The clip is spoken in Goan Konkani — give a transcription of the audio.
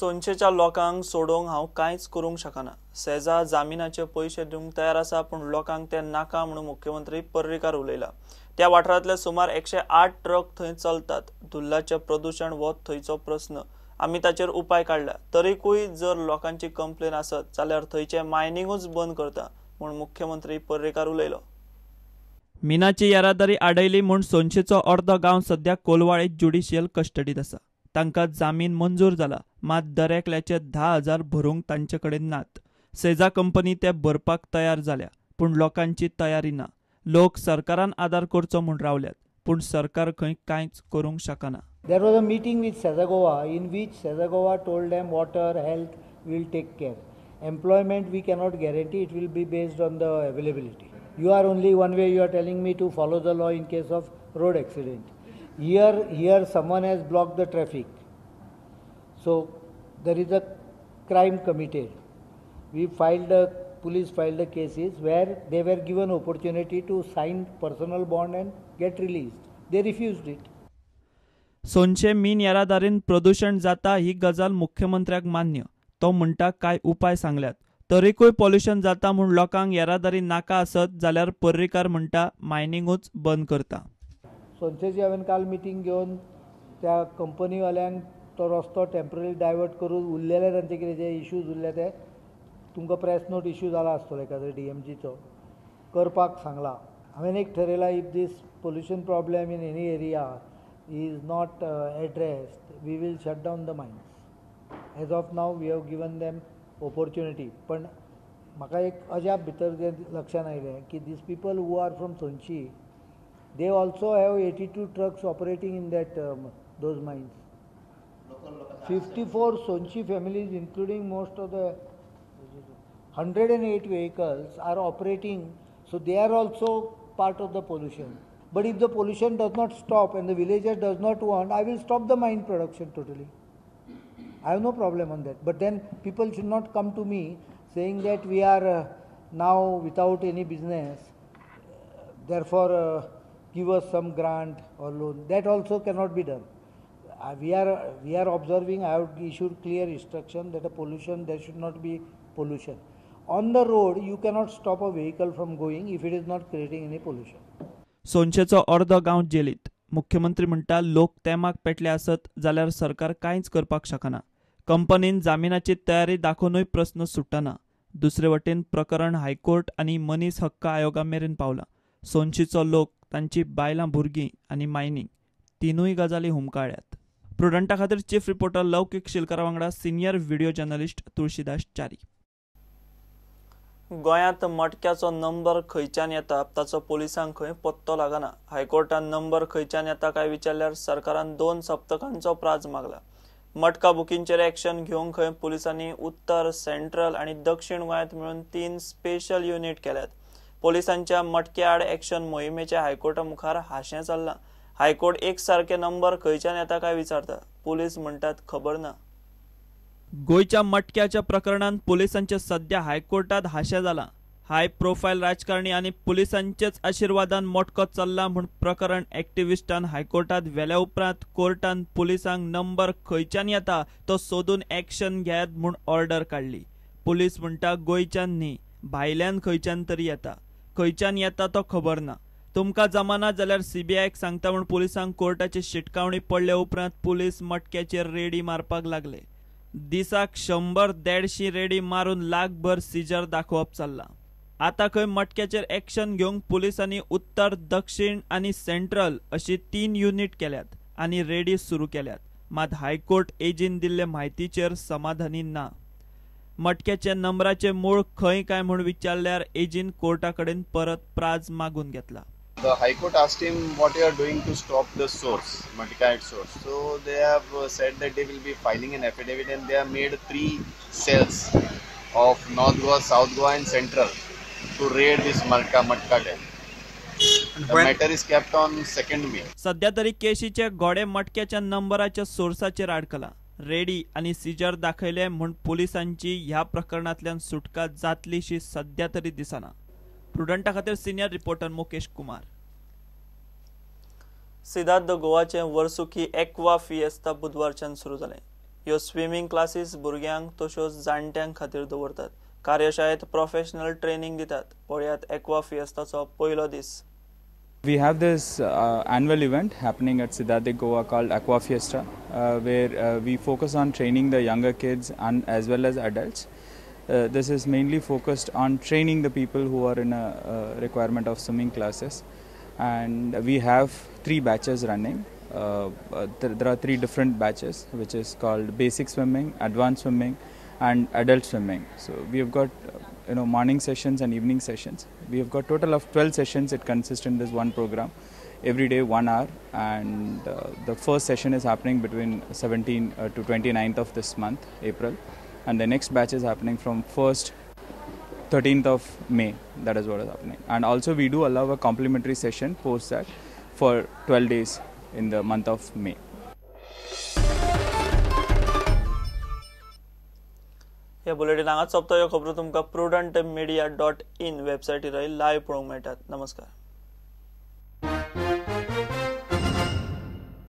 सोनशेच्या लोकांक सोडोवंक हांव कांयच करूंक शकना. सेजा जामिनाचे पयशे दिवंक तयार आसा, पूण लोकांक ते नाका म्हणून मुख्यमंत्री पर्रीकार उलयला. त्या वाठारांतले सुमार 108 ट्रक थंय चलतात. धुल्लाचें प्रदूशण हो थंयचो प्रस्न. आमी ताचेर उपाय काडला. तरीकूय जर लोकांची कंप्लेन आसत जाल्यार थंयचें मायनिंगूच बंद करता म्हूण मुख्यमंत्री पर्रीकार उलयलो. मिनाची येरादारी आडयली म्हूण सोनशेचो अर्दो गांव सध्या कोलवाळे ज्युडिशियल कस्टडीत आसा. तांकां जामीन मंजूर जाला, मात दरेकल्याचे 10,000 भरूंक तांचे कडेन नात. सेजा कंपनी ते भरपाक तयार जाल्या, पूण लोकांची तयारी ना. लोक सरकारान आदार करचो म्हूण रावल्यात, पूण सरकार खंय कांयच करूंक शकना. There was a meeting with Seza Goa in which Seza Goa told them water, health will take care. Employment we cannot guarantee, it will be based on the availability. You are only one way, you are telling me to follow the law in case of road accident. Here someone has blocked the traffic. So there is a crime committed. We filed a, police filed the cases where they were given opportunity to sign personal bond and get released. They refused it. सोनशे मीन येरादारीन प्रदूशण जाता ही गजाल मुख्यमंत्र्याक मान्य. तो म्हणटा काय उपाय सांगल्यात, तरीकूय पॉल्युशन जाता म्हूण लोकांक येरादारी नाका आसत जाल्यार पर्रीकार म्हणटा मायनिंगूच बंद करता. सोनशेची हांवें काल मिटींग घेवन त्या कंपनीवाल्यांक तो रस्तो टेम्पररी डायवर्ट करून उरलेले तांचे कितें जे इश्यूज उरले ते तुमकां प्रेस नोट इश्यू जाला आसतलो एखाद्रो डीएमजीचो करपाक सांगला. हांवें एक ठरयलां, if this pollution problem in any area is not addressed, we will shut down the mines. As of now we have given them opportunity. पण म्हाका एक अजाप भितर जें लक्षान आयलें की these people who are from Sonshi, they also have 82 trucks operating in that those mines. 54 Sonshi families, including most of the 108 vehicles are operating, so they are also part of the pollution. But if the pollution does not stop and the villager does not want, I will stop the mine production totally. I have no problem on that. But then people should not come to me saying that we are now without any business, therefore give us some grant or loan. That also cannot be done. We are observing. I have issued clear instruction that a pollution, there should not be pollution. On the road, you cannot stop a vehicle from going if it is not creating any pollution. सोनशेचो अर्दो गांव जेलीत. मुख्यमंत्री म्हणटा लोक तेमाक पेटले आसत जाल्यार सरकार कांयच करपाक शकना. कंपनीन जामिनाची तयारी दाखोवनूय प्रस्न सुटना. दुसरे वटेन प्रकरण हायकोर्ट आनी मनीस हक्क आयोगा मेरेन पावला. सोनशीचो लोक, तांची बायलां भुरगीं आनी मायनिंग तिनूय गजाली हुमकाळ्यात. प्रुडंटा खातीर चीफ रिपोर्टर लौकीक शिलकरा वांगडा senior video journalist Tulsidas Chari. गोंयांत मटक्याचो नंबर खंयच्यान येता ताचो पोलिसांक खंय पत्तो लागना. हायकोर्टान नंबर खंयच्यान येता काय विचारल्यार सरकारान 2 सप्तकांचो प्राज मागला. मटका बुकींचेर एक्शन घेवंक खंय पोलिसांनी उत्तर, सेंट्रल आनी दक्षिण गोंयांत मेळून 3 स्पेशल युनिट केल्यात. पोलिसांच्या मटक्या आड एक्शन मोहिमेचे हायकोर्टा मुखार हांशें चल्लां. हायकोर्ट एक सारके नंबर खंयच्यान येता काय विचारता, पोलीस म्हणटात खबर ना. गोंयच्या मटक्याच्या प्रकरणांत पोलिसांचे सध्या हायकोर्टात हांशें जालां. हाय प्रोफायल राजकारणी आनी पोलिसांचेच आशिर्वादान मटको चल्ला म्हूण प्रकरण एक्टिविस्टान हायकोर्टात व्हेल्या उपरांत कोर्टान पोलिसांक नंबर खंयच्यान येता तो सोदून एक्शन घेयात म्हूण ऑर्डर काडली. पोलीस म्हणटा गोंयच्यान न्ही, भायल्यान खंयच्यान तरी येता, खंयच्यान येता तो खबर ना. तुमकां जमाना जाल्यार सीबीआयक सांगता म्हूण पोलिसांक कोर्टाची शिटकावणी पडल्या उपरांत पोलीस मटक्याचेर रेडी मारपाक लागले. दिसाक 100-150 रेडी मारून लाखभर सिजर दाखोवप चल्लां. आतां खंय मटक्याचेर एक्शन घेवंक पोलिसांनी उत्तर, दक्षिण आनी सेंट्रल अशी 3 युनिट केल्यात आनी रेडी सुरू केल्यात. मात हायकोर्ट एजीन दिल्ले म्हायतीचेर समाधानी ना. मटक्याच्या नंबराचे मूळ खंय काय म्हूण विचारल्यार एजीन कोर्टा कडेन परत प्राज मागून घेतला. The High Court asked him what you are doing to stop the source, matka at source. So they have said that they will be filing an affidavit, and they have made 3 cells of North Goa, South Goa and Central to raid this matka den. The matter is kept on 2nd May. सध्या तरी केशीचे घोडे मटक्याच्या नंबराच्या सोर्साचेर आडकला. रेडी आनी सिजर दाखयले म्हूण पोलिसांची ह्या प्रकरणांतल्यान सुटका जातलीशी सध्या तरी दिसना. प्रुडंटा खातीर सिनियर रिपोर्टर मुकेश कुमार. सिदाद गोवाचे वर्सुकी एक्वा फिएस्ता बुधवारच्यान सुरू जालें. ह्यो स्विमींग क्लासीस भुरग्यांक तश्योच जाणट्यां खातीर दवरतात. कार्यशाळेत प्रोफेशनल ट्रेनिंग दितात. पळयात एक्वा फिएस्ताचो पयलो दीस. We have this annual event happening at Cidade de Goa called Aqua Fiesta, where we focus on training the younger kids and as well as adults. This is mainly focused on training the people who are in a requirement of swimming classes, and we have 3 batches running. There are 3 different batches, which is called basic swimming, advanced swimming and adult swimming. So we have got morning sessions and evening sessions. We have got total of 12 sessions. It consists in this one program, every day 1 hour, and the first session is happening between 17 to 29th of this month, April, and the next batch is happening from 1st 13th of May. That is what is happening. And also we do allow a complimentary session post that for 12 days in the month of May. ह्या बुलेटिन हांगाच सोंपता. ह्यो खबरो तुमकां prudentmedia.in वेबसायटीर live पळोवंक मेळटात. नमस्कार.